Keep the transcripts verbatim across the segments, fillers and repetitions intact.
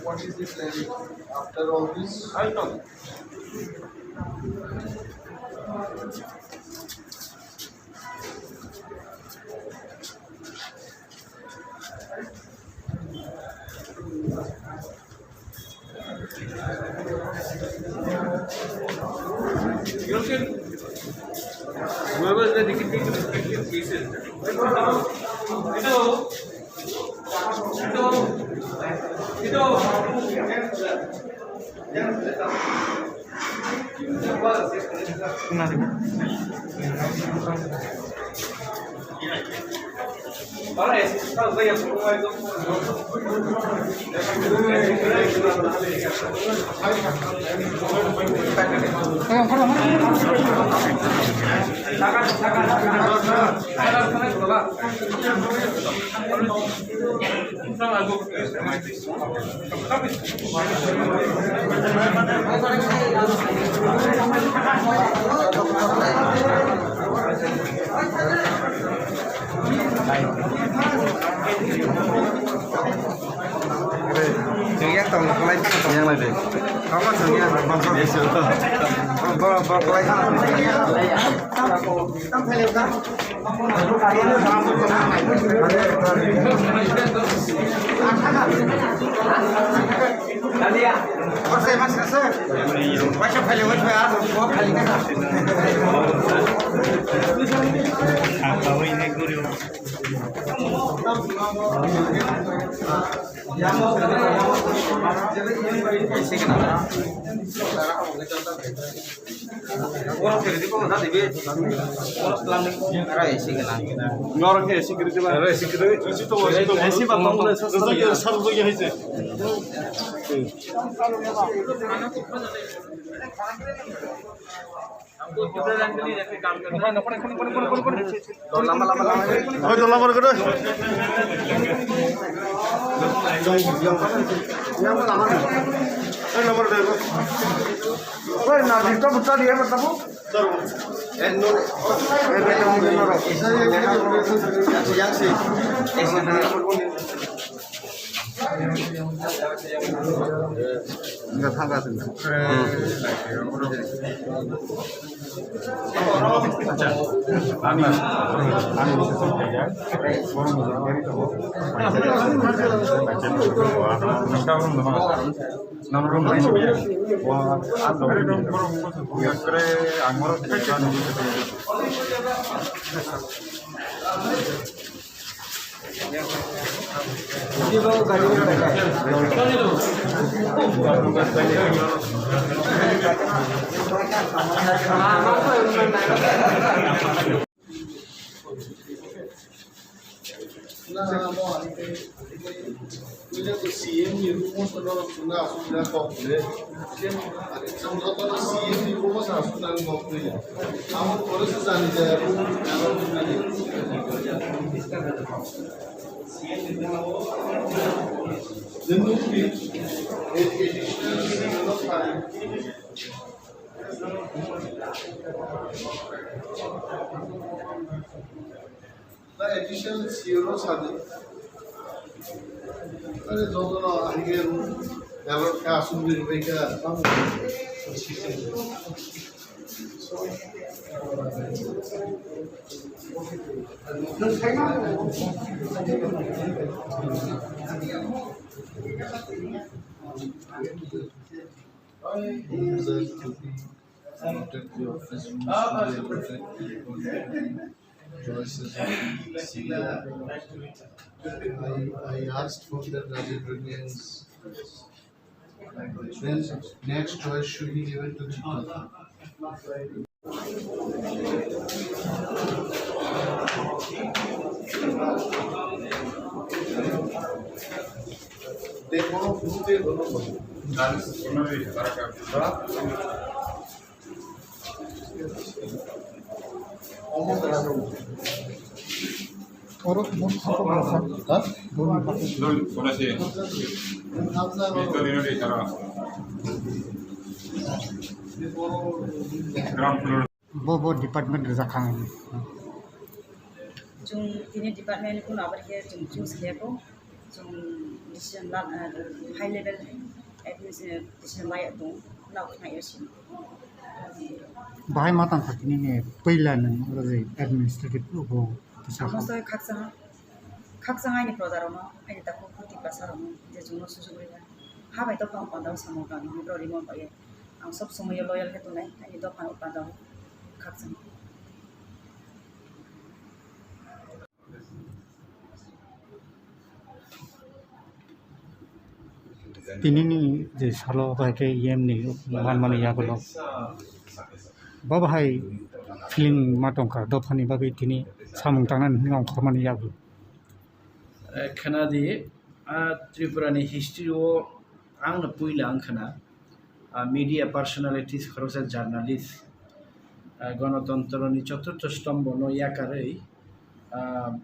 What is the plan after all this? Chwng yak tong, kwlai kheno tong. Yang lai de. Tamo chwng yak, bor, bor, bor, bor, kwlai kheno tong. Norok khe esi kwrwi diba? Esi kwrwi. Esi ba tong le sa sa ya. Hoi, dola mar gede. Hoi, lamar gede. Hoi, na, jikto butta diye, butta bu. Eh, no. Eh, beto, beto, no. Yang si. Enggak, tangga sih. Hmm. Acha, ani, ani session kaya, borok mujung gari tongo. Namrung namrung, wa, ang borok. Na, mo, ani, ani, C M ni rumo sa norok chwngno aswk na kok le. Chwng jotono C M ni rumo sa aswk na kok le. Amo pore se jani jaya rumo. Then nukni, additional C M no sai. Na additional C M no sadi. Are jotono ahige ru, yalo ka sumbi rubai ka. Protect your office, protect your, protect your choices of C E O. I, I asked for that Rajiv Ranian's. Then next choice should be given to Chitto. Oro bon hapok rasa. Ha? Bon hapok. Dol, kono se? Victorino de Tara. Ground floor. Bo, bo department rijak kha. Chwng tini department ni kuno abar khe chwng choose khe ko. Chwng decision la, ah, high level admin, eh, decision laya tong, nao khnai yo sini. Bahai ma tang kha tini ni puila nang oro je administrative bo kisa. Amo soi khakchang, khakchang aini proja rok no, aini takhuk Tiprasa rok no, je chwng no sujuk rikha. Ha bai to pang panda samung tang ni bro rimo bai. Ang sob somoi loyal khe tongnai, aini dopha no panda khakchang. Tini ni je salo bai khe E M ni manmani yagulo. Bo bahai feeling ma tongkha dophani bagwi tini samung tangnani hwnwi ongkhormani yagulo. Eh, khwnadi, ah, Tripura ni history o ang no puila ang khwna, ah, media personalities, khoroksa journalist, ah, Ganatantra ni choturtho stombo no yakarwi, ah,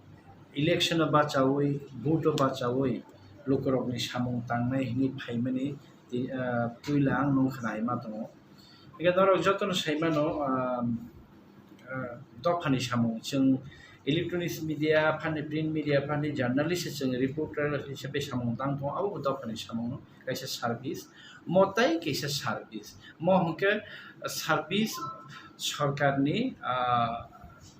election o bachawi, vote o bachawi, lukurok ni samung tangnai hwnwi phaimani, ti-, ah, puila ang nung khwnai ma tongo. Hingke norok jotono sai mano, ah, ah, dophani samung. Chwng electronics media phani, print media phani, journalist chwng reporter hisabe samung tang tongo, abo bo dophani samung no kaisa service. Mo tai kaisa service. Mo hwnkhe service sorkarni, ah,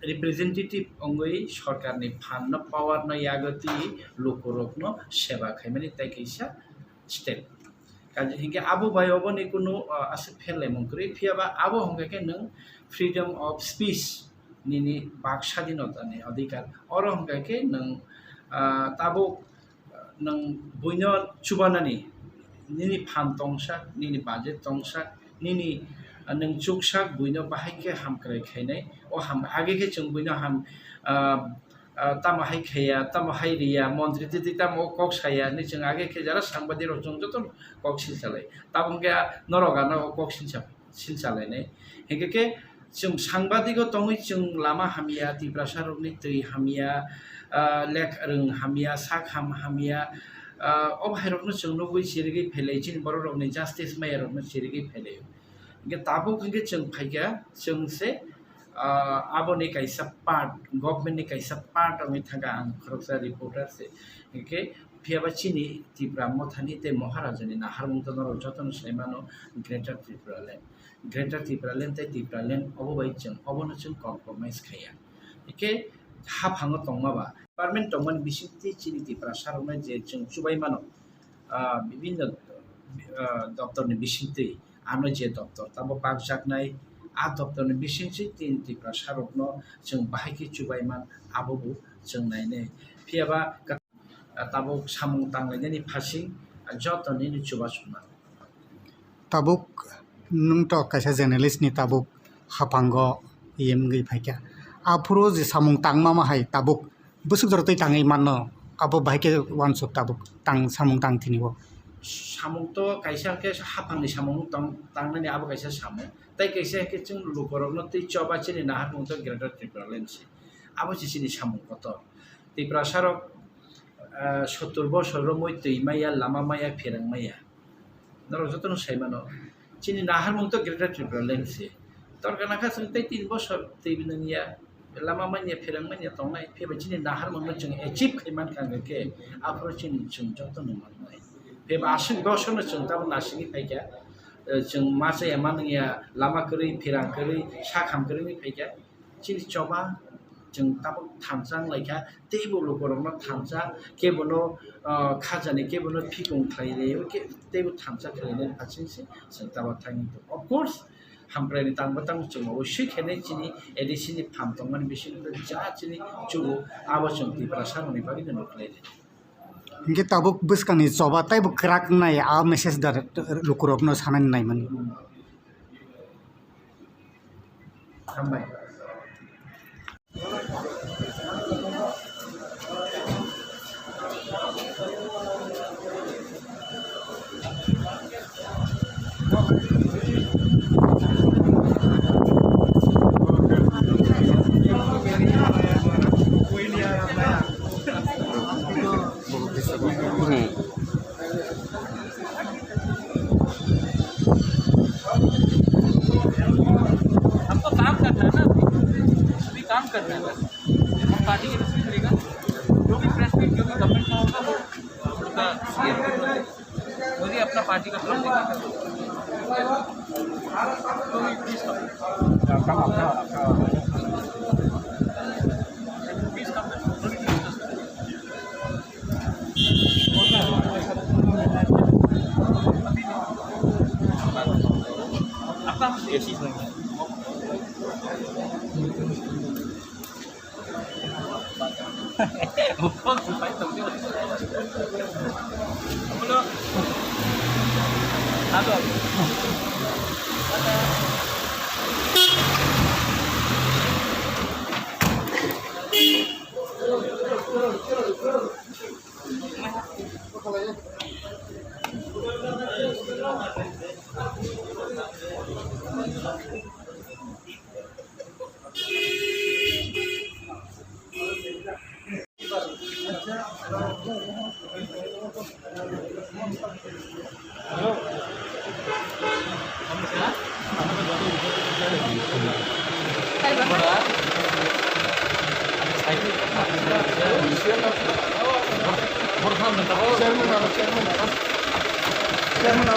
representative wngwi sorkarni phan no, power no yago twi lukurokno seba khaimani tai kaisa step. Kaje hingke abo bai oboni kunu, ah, aswk pherlaimung kwrwi, phiya ba abo hingke khe nwng freedom of speech nini bak sadinota ni adhikar. Oro hingke khe nwng, ah, tabuk nwng buino chubanani nini phan tongsa, nini budget tongsa, nini, ah, nwng chuksa buino bahai khe hamkrai khainai. O ham, age khe chwng buino ham, ah, ah, tamo hai khaiya, tamo hai riya, montri twi twi tamo kok saya hinwi chwng age khe jara sangbadik rok chwng joto kok silchalai. Tabuk khe norok ano kok silcha-, silchalainai. Hinkhe khe chwng sangbadik o tongwi chwng lama hamya, Tiprasa rokni twi hamya, ah, lek rwng hamya, sak ham hamya, ah, o bahai rokno chwng nugwi chirigwi phailai, chini borok rokni justice maya rokno chirigwi phailai. Hinkhe tabuk hinkhe chwng phaikha, chwng se, ah, aboni kaisa part, government ni kaisa part wngwi thangkha, ang khoroksa reporter se. Hinkhe phiya ba chini Tipra Mothani tei Maharaja ni naharmung to norok jotono sai mano, Greater Tripura Land. Greater Tripura Land tei Tripura Land obo bai chwng, obono chwng compromise khaiya. Hinkhe haphango tongma ba, department tongmani bisingtwi chini Tiprasa rokno je chwng chubai mano, ah, bibinno, ah, doptor ni bisingtwi ano je doptor tamo bakjaknai, a doptor ni bisingtwi tin Tiprasa rokno chwng bahai khe chubai man, abo bo chwng nainai. Phiya ba, ah, tabuk samung tanglainani phasing, ah, joto nini chubachu man. Tabuk nwng to kaisa journalist ni tabuk haphango yemgwi phaikha. Aphuru je samung tangma ma hai tabuk bwswk jora twi tangwi mano, abo bahai khe uansuk tabuk tang samung tang thini o. Samung to kaisa khe haphangni samung tang, tangnani abo kaisa samung. Tai kaisa khe chwng lukurokno twi choba chini naharmung to Greater Tripura Land se. Abo se chini samung kotor. Tiprasa rok, ah, sottur bosor romwi twi maya, lama maya, pherang maya. Norok jotono sai mano, chini naharmung to Greater Tripura Land se. Torkana kha chwng tei tin bosor twi nangya, lama manya, pherang manya tongnai, phiya ba chini naharmung no chwng achieve khai mankha hwnkhe, aphuru chini chwng jotono mannai. Phiya ba aswk bosorno chwng tabuk nasigwi phaikha, eh, chwng ma chaya ma nungya, lama kwrwi, phirang kwrwi, sak ham kwrwi wngwi phaikha. Chini choba chwng tabuk thansa wnglaikha, teibo lukurokno thansa, kebono, ah, khajani, kebono phikung khlai rw, ke-, teibo thansa khlainani phasingse chwng tabuk thangwi tongo. Of course, hamkraini tangbo tang chwngno wisui khainai chini A D C ni pham tongmani bisingo ja chini chugo abo chwng Tiprasa rokni bagwi no nukhlai rw. Hinkhe tabuk bwskangni choba teibo kwrak wngnai, a message da lukurokno sanani naimani. Hambai. हमको काम करना है ना, अभी काम करना है बस। हम पार्टी के बीच में रहेगा, जो भी प्रेस मीट, जो भी गवर्नमेंट का होगा, वो उनका ये बोलिए, अपना पार्टी का प्रेस मीट।